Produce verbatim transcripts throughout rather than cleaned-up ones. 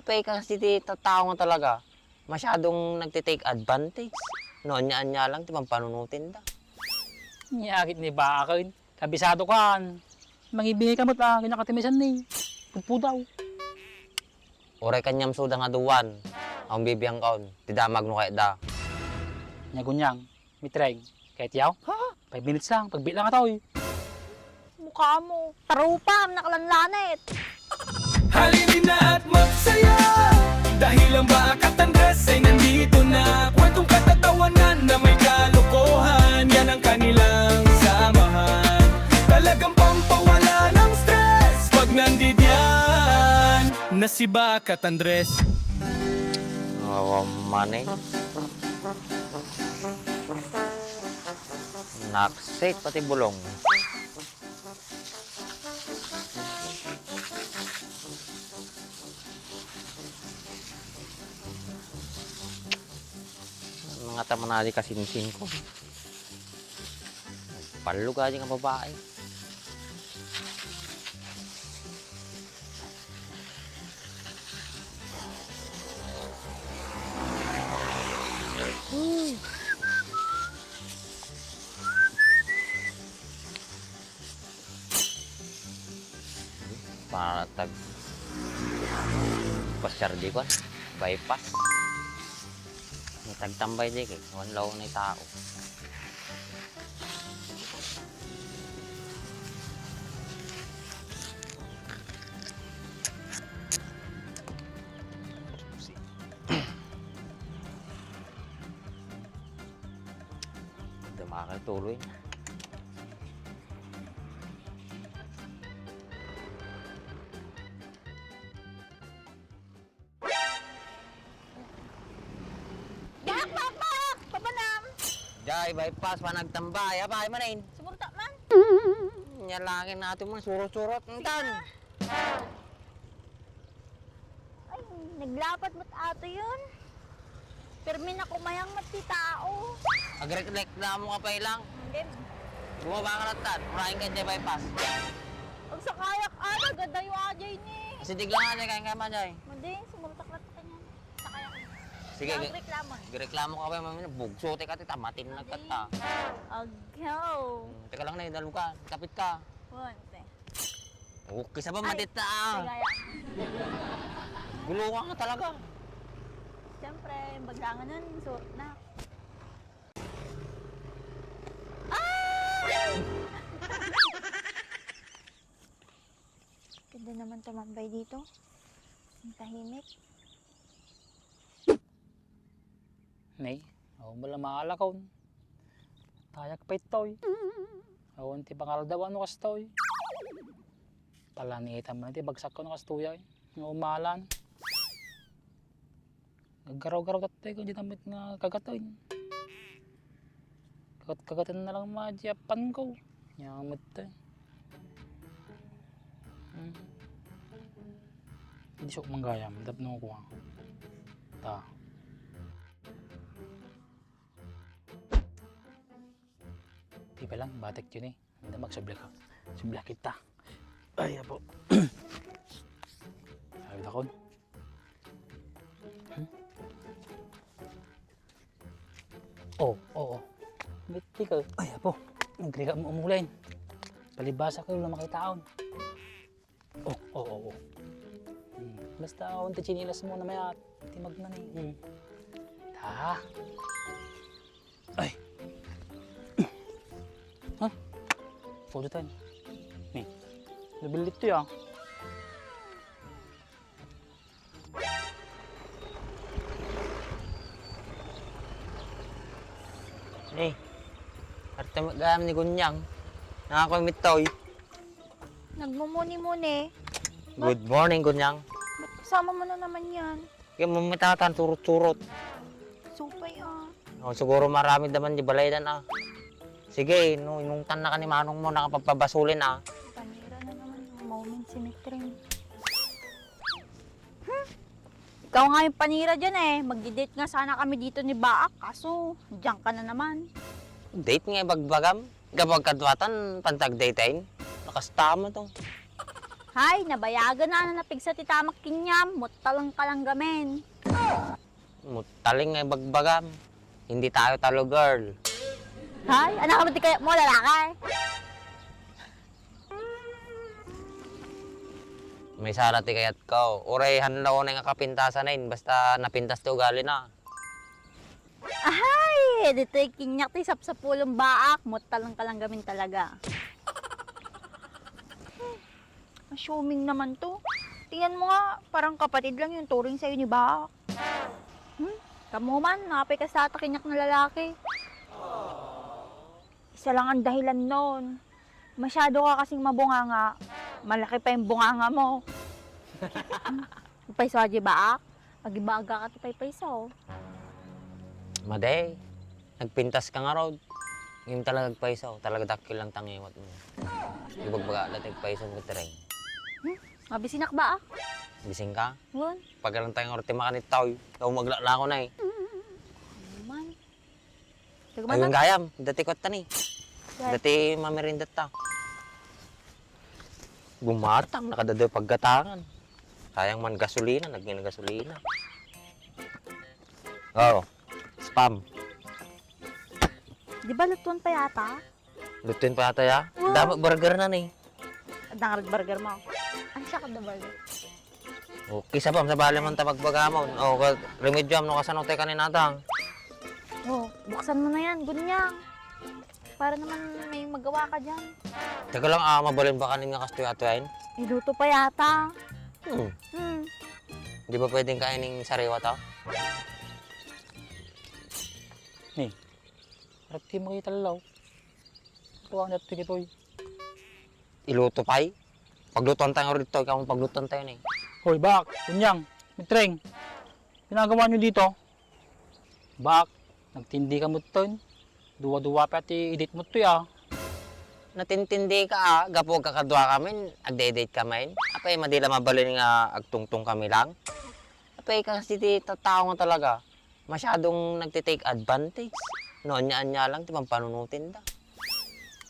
pay kasi ti tattao nga talaga. Masyadong nagti-take advantage. No, anya-anya lang ti pampanunotinda. Nya, agit ni baken. Kabisado kan. Mangibingay ka met a kinakatimisan ni pudpudaw. Uray kaniam suda nga duan. Awan bibiangkaon. Ti damag no kayatda. Nya, Gunyang, Mitreng, kayatyo? Ha? Five minutes lang, pagbiit lang atoy. Mukha mo. Tarupa, nakalanlanit. Halina at magsaya dahil ang Baak at Andres ay nandito na. Kwentong katatawanan na may kalokohan, yan ang kanilang samahan. Talagang pampawala ng stress pag nandidiyan na si Baak at Andres. Awa man eh. Naksit pati bulong. Mga tamanadi kasinsin ko. Pallo ka nga babae. Para tag pasyar di kwan, bypass. May tagtambay di kay, wan law na tao. Dumakal tuloy. Bak, bak, bak! Papanam! Jay, bypass, panagtambay. Apay manin? Sumurta man. Nyalangin natin mo, surot-surot. Entan. Ay, naglapat met ato yun. Permi na kumayang met ti tao. Agreklamo ka pa ilang. Hindi. Bumaba ka na tan. Murahin ka dyan bypass. Agsakayak, ah, nagadayo, ah, Jay, ni. Kasi digla nga dyan, kain ka man dyan. Madi, sumurtak na ta kanyan. Sakayak. Sige, Nagreklamo. Agreklamo ka pa, mami, bugso, teka, tita, matin na kata. Agaw. Hmm, teka lang na, idalo ka. Kapit ka. Wan, te. Okay, sa ba Ay, matita, ah? Sige, ya. Gulo ka nga talaga. Siyempre, bagdangan nun, suot na. Ah! Ganda naman tumambay dito. Ang tahimik. Nay, awan bala maalakon. Tayak pa itoy. Awan ti pangaldawan no kastoy. Palanitan man ti bagsak ko no kastoy ay. Nga umalan. Gagaraw-garaw tatay ko di damit nga kagatoy. Kagat-kagatan na lang mga di apan ko. Nyamit to eh. Hmm. Hindi siya manggayam. Dap no kuha. Ta. Di pa lang, batik yun eh. Hindi magsubli ka. Subli kita. Ay, apo. Ay, dakon. Hmm? Oh, oh, oh. Bitti ka. Ay, apo. Nagriga mo umulain. Palibasa kayo lang makitaon. Oh, oh, oh, oh. Hmm. Basta ako ang tichinilas mo na may at timagnan eh. Hmm. Ta. Ay. Ha? Pwede tayo. Ni. Nabilit to ya. Ni, arte mo gayam ni Gunyang. Nakakoy mitoy. Nagmumuni-muni. Good morning, Gunyang. Ba't kasama mo na naman yan? Kaya mamitatan, turot-turot. Supay, ah. Oh, siguro marami naman di balaydan, ah. Sige, no, inungtan na ka ni manong mo, nakapagpabasulin, ah. Panira na naman yung moment si Mitring. Hmm? Ikaw nga yung panira dyan eh. Magdi-date nga sana kami dito ni Baak, kaso diyan ka na naman. Date nga ibagbagam? Kapag kadwatan, pantag daytayin? Nakastama to. Hay, nabayagen na, napigsa ti tamak ken Yam, muttaling ka lang gamin. Muttaling nga ibagbagam. Hindi tayo talo, girl. Hay, anak ka ba ti kayat mo, lalaki? Maysara ti kayat ko. Uray, han la unay nga kapintasan na yun, basta napintas ti ugali na. Ahay! Ditoy kinyak ti sapsapulong baak, muttaling ka lang gamin talaga. Assuming naman to. Tingnan mo nga, parang kapatid lang yung turing sa'yo ni baak. Hmm? Kamu man, napay ka sa kinyak na lalaki. Isa lang ang dahilan noon. Masyado ka kasing mabunganga, malaki pa yung bunganga mo. Hmm? Payso a di baak? Agibaga ka ti paypayso. Madi, nagpintas ka ngarud. Ngem talaga agpayso, talaga dakkel lang tangiwat mo. Ibagbaga la ti agpayso mo, Tring. Hmm? Mabisinak baak? Bising ka? Wen. Pagalang tayo ngarud ti makan itaw. Daw maglala ko na eh. Ano man? Ayun gayam, dati ko tani. Dati mamerinda ta. Bumatang, nakadadaw paggatangan. Sayang man gasolina, naging gasolina. Oo, spam. Di ba lutuan pa yata? Lutuan pa yata ya? Oo. Damo burger na ni. Adda ngarud burger mo. Ay, siya ka da burger. O, kisa pa, sabali man ta magbagamon. O, ka-, remedyo, no, kasano tayo kaninatang? O, buksan mo na yan, gunyang. Para naman may magawa ka dyan. Teka lang, ah, mabalin ba kanin nga kastoy ato yan? Iluto pa yata. Hmm. Hmm. Di ba pwedeng kainin sariwa to? Ni, arap ti makita law. Tuwang dati kitoy. Iluto pay? Paglutuan tayo nga dito, ikaw ang paglutuan tayo ni. Hoy, Bak, Kunyang, Mitreng, ginagawa nyo dito? Bak, nagtindi ka mo ton. Duwa-duwa pa ti edit mo to, ah. Natintindi ka, ah. Gapu ka kadua kami, agde-edit kami. Apay, madila mabalin nga agtungtong kami lang. Apay, kasi ti tattao nga talaga. Masyadong nagti-take advantage. No, anya-anya lang ti pampanunutin da.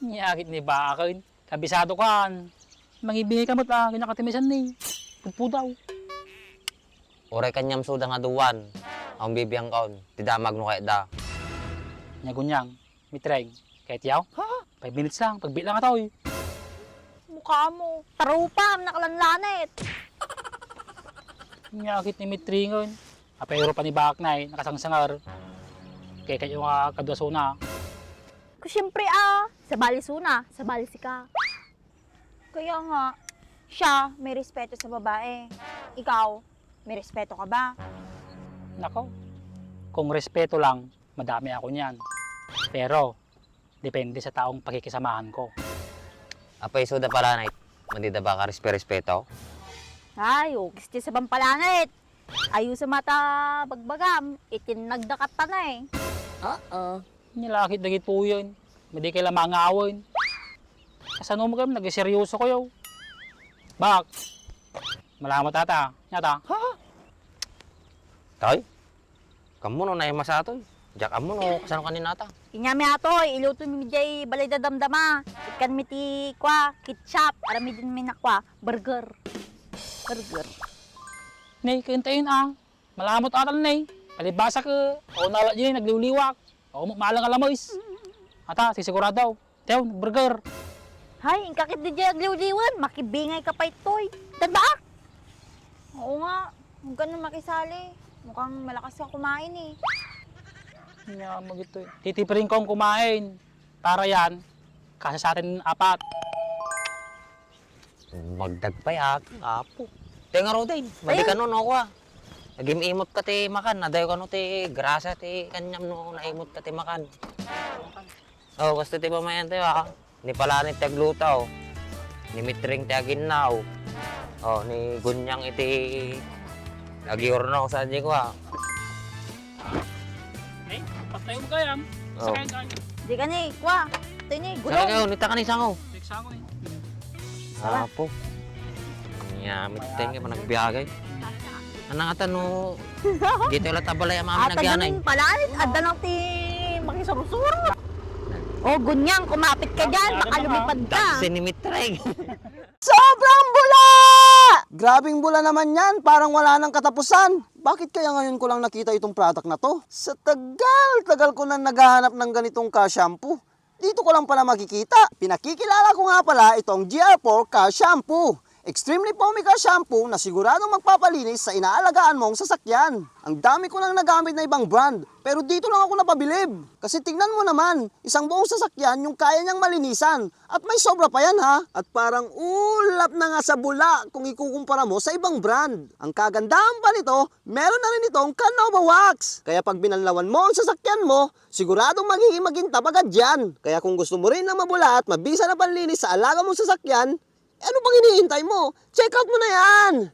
Nyakit ni Bak, kabisado kan. Mangibingay ka met, ah, ginakatimisan ni. Pudpudaw. Uray kanyam suda nga duwan. Ang bibiyang kaon. Ti damag no kaya da. Nyagunyang. Mitreng, kayat yaw? Ha? Five minutes lang, pagbilang ata, oy. Mukha mo. Tarupam, nakalanlanit. Nyakit ni Mitringon. Apay rupa ni Baknay, nakasangsangar. Kaya kayo nga kadwa suna. Ko, siyempre, ah, sabali suna, sabali sika. Kaya nga, siya may respeto sa babae. Ikaw, may respeto ka ba? Nako, kung respeto lang, madami ako niyan. Pero, depende sa taong pakikisamahan ko. Apay, suda pala, Nay, madida ba ka respe-respeto? Ay, ugis ti sa pampalangit. Ayusa mata bagbagam, itin nagdakat ta na eh. Oo. Nilakit dagitoyen. Madi kay la mangawen. Kasano mo kayam, nagseryoso kayo. Bak. Malamat ata. Nyata. Ha? Tay? Kammo no, naay masatoy. Diak ammo no, kasano kaninata? Inyami atoy, iluto mi jay balay da damdama. Ikkan mi ti kwa, ketchup, aramiden mi na kwa, burger. Burger. Nay, kaintayin ah. Malamot atal, Nay. Palibasa ka, o nala di nagliwliwak. O mo malang alamoys. Ata, sisigurado. Tiyaw, burger. Hay, inkakit di jay agliwliwan, makibingay ka pa itoy. Tan baak? Oo nga, huwag ka na makisali. Mukhang malakas ka kumain eh. Nya, magito eh. Titipiring kong kumain. Para yan, kasi sa atin apat. Magdagpay ak, apo. Te nga Roday, madi ka nun, ako ah. Nagim-imot ka ti makan, nadayo ka no ti grasa ti kanyam no naimot ka ti makan. Oh, basta ti pamayan tayo ah. Ni Palani ti agluto. Ni Mitring ti aginnaw. Oh, ni Gunyang iti agiurno sa di ko ah. Eh, patay mo kayam. Oh. Sakay ka. Di ka ni, kwa. Ito ni, gulong. Sakay kayo, nita ka ni sango. Next sango eh. Apo. Nya, miteng ka pa nagbiagay. Anang ata no, dito lang tabalay ang mga Ata nagyanay. Ganun pala, eh. Adda lang ti makisursuro. O, Gunyang, kumapit ka dyan. Baka lumipad ka. Sinimitrig. Sobrang bula! Grabing bula naman yan, parang wala nang katapusan. Bakit kaya ngayon ko lang nakita itong product na to? Sa tagal-tagal ko na naghahanap ng ganitong car shampoo. Dito ko lang pala makikita. Pinakikilala ko nga pala itong G R four Car Shampoo. Extremely foamy car shampoo na siguradong magpapalinis sa inaalagaan mong sasakyan. Ang dami ko nang nagamit na ibang brand, pero dito lang ako napabilib. Kasi tingnan mo naman, isang buong sasakyan yung kaya niyang malinisan. At may sobra pa yan ha. At parang ulap na nga sa bula kung ikukumpara mo sa ibang brand. Ang kagandahan pa nito, meron na rin itong Canova Wax. Kaya pag binanlawan mo ang sasakyan mo, siguradong magiging magintab agad yan. Kaya kung gusto mo rin ng mabula at mabisa na panlinis sa alaga mong sasakyan, eh, ano pang hinihintay mo? Check out mo na yan!